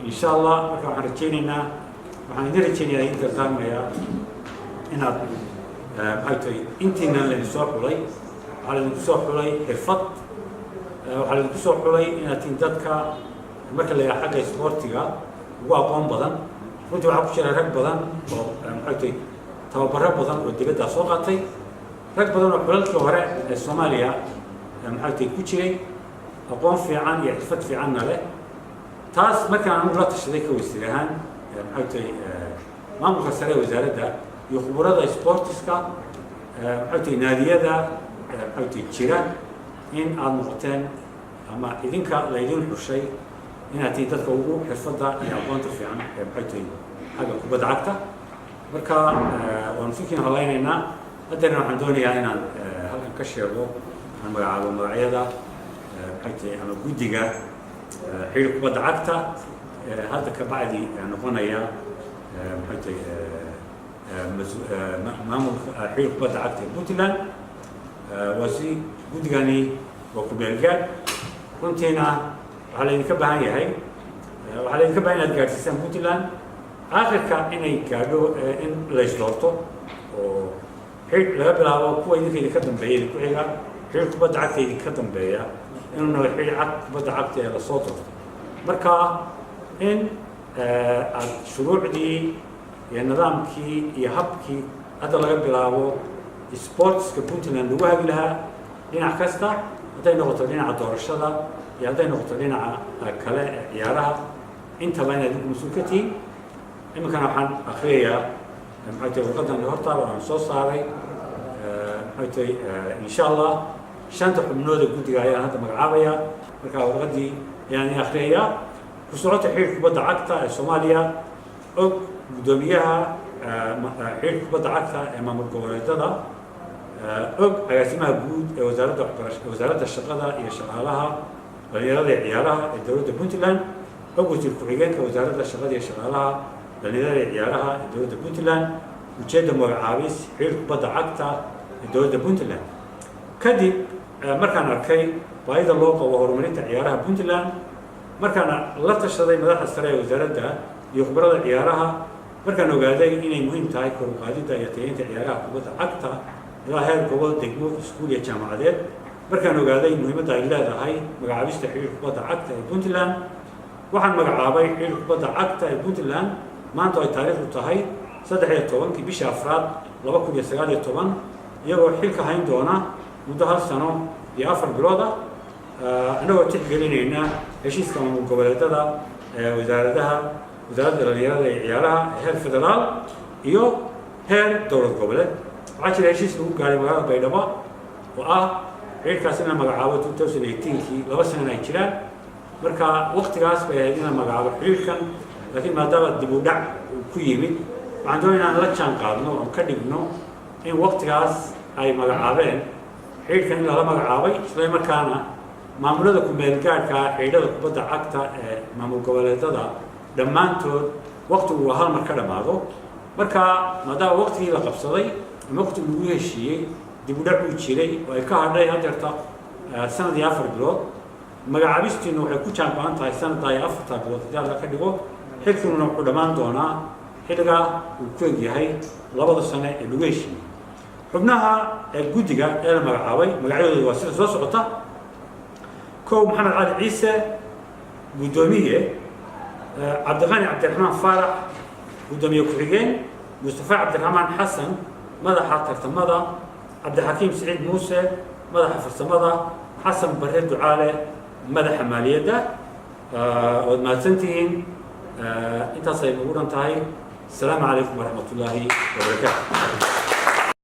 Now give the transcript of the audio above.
Insha Allah, marka waxaan rajaynaynaa, waxaan idin rajaynayaa, idin dardaarmayaa inaad, maxay tahay, intiinan laydin soo xulay, waxaa laydinku soo xulay xirfad, waxaa laydinku soo xulay inaad tihiin dadka marka la yidhaha xagga isboortiga ugu aqoon badan. Runtii waxaa ku jira rag badan oo, maxay tahay, tababaro badan oo dibaddaa soo qaatay, rag badan oo xulalkii hore ee Soomaaliya, maxay tahay, ku jiray, aqoon fiican iyo xirfad fiicanna leh. Taas markaan anigu la tashaday ka wasiir ahaan, maxay tahay, maamulka sare ee wasaaradda iyo khuburada sportiska, maxay tahay, naadiyada, maxay tahay, jira, in aada noqoteen ama idinka laydin xushay inaad tihiin dadka ugu xirfadda iyo aqoonta fiican ee, maxay tahay, xagga kubadda cagta. Marka waanu sikiin hadlaynaynaa. Haddeerna waxaan doonayaa inaan halkan ka sheego, aan magacaabo magacyada, maxay tahay, ama guddiga xiriir kubadda cagta hadda ka bacdi noqonaya, maxay tahay, maamulka xiriir kubadda cagta ee Puntland. Waa si guddigani waa ku meelgaad. Runtiina waxaa laydinka baahan yahay, waxaa laydinka baahan inaad gaadhsiisaan Puntland aakhirka inay gaadho in la isdoorto oo xiriir laga bilaabo kuwa idinka idinka dambeeya, idinku xiga, xiriir kubadda cagta idinka dambeeya inuu noqdo xiriir cag kubadda cagta ee lasoo doorto. Marka in aad shuruucdii iyo nidaamkii iyo habkii hadda laga bilaabo sportska Puntland lagu hagi lahaa dhinac kasta, hadday noqoto dhinaca doorashada iyo hadday noqoto dhinaca kale ee ciyaaraha intaba, inaad idinku mas-uul ka tihiin. Iminkana waxaan akriyayaa, maxay tahay, warqadan hortaal aan soo saaray, maxay tahay, insha Allah shanta xubnooda guddiga ayaan hadda magacaabaya. Marka warqaddii ayaan idin akriyayaa. Ku socota xiriir kubadda cagta ee Soomaaliya, og guddoomiyaha xiriirka kubadda cagta ee maamul goboleedada, og agaasimaha guud ee wasaaradda waxbarasha, wasaaradda shaqada iyo shaqaalaha, dhalinyarada iyo ciyaaraha ee dowladda Puntland, og wasiir ku-xigeenka wasaaradda shaqada iyo shaqaalaha, dhalinyarada iyo ciyaaraha ee dowladda Puntland. Ujeedda: magacaabis xiriir kubadda cagta ee dowladda Puntland. Kadib markaan arkay baahida loo qabo horumarinta ciyaaraha Puntland, markaan la tashaday madaxda sare ee wasaaradda iyo khubarada ciyaaraha, markaan ogaaday inay muhiim tahay kor u qaadidda iyo tayeynta ciyaaraha kubadda cagta ilaa heer gobol, degmo, iskuul iyo jaamacadeed, markaan ogaaday muhiimadda ay leedahay magacaabista xiriir kubadda cagta ee Puntland, waxaan magacaabay xiriir kubadda cagta ee Puntland maanta ay taariikhdu tahay 13-kii bishii afraad 2019, iyagoo xilka hayn doona muddo hal sano iyo 4 bilood ah, annagoo tixgelinayna heshiiska maamul goboleedada ee wasaaradaha, wasaaradda dhalinyarada iyo ciyaaraha ee heer federaal iyo heer dowlad goboleed. Waxaa jira heshiis lagu gaaray magaalada Baydhabo oo ah xiriirkaas in la magacaabo 2018-kii, 2 sanana ay jiraan. Marka waqtigaas bay ahayd in la magacaabo xiriirkan, laakiin maadaama dib u dhac uu ku yimid, waxaan doonaya inaan la jaan qaadno oon ka dhigno in waqtigaas ay magacaabeen xiriirkan in lala magacaabay, isla markaana maamulada ku-meel gaadhka xidhiidhada kubadda cagta ee maamul goboleedada dhammaantood waqtigu waa hal mar ka dhammaado. Marka maadaama waqtigii la qabsaday ama waqtigii lagu heshiiyey dib u dhac uu jiray oo ay ka hadhay hadeerta sanad iyo 4 bilood, magacaabistiinu waxay ku jaan go-an tahay sanaddaa iyo afartaa bilood haddii Alla ka dhigo. Xilkiinuna wuxuu dhammaan doonaa xilligaa uu ku eg yahay 2-da sane ee lagu heshiiyey. Xubnaha ee guddiga ee la magacaabay magacyadooda waa sida soo socota: kow, Maxamed Cali Ciise, guddoomiye; Cabdiqani Cabdiraxmaan Faarax, guddoomiye ku-xigeen; Mustafa Cabdiraxmaan Xasan, madaxa tartamada; Cabdixakiim Siciid Muuse, madaxa farsamada; Xasan Barre Ducaale, madaxa maaliyadda. Waad mahadsantihiin. Intaasay nagu dhan tahay. Asalaamu calaykum waraxmat ullaahi wabarakaatu.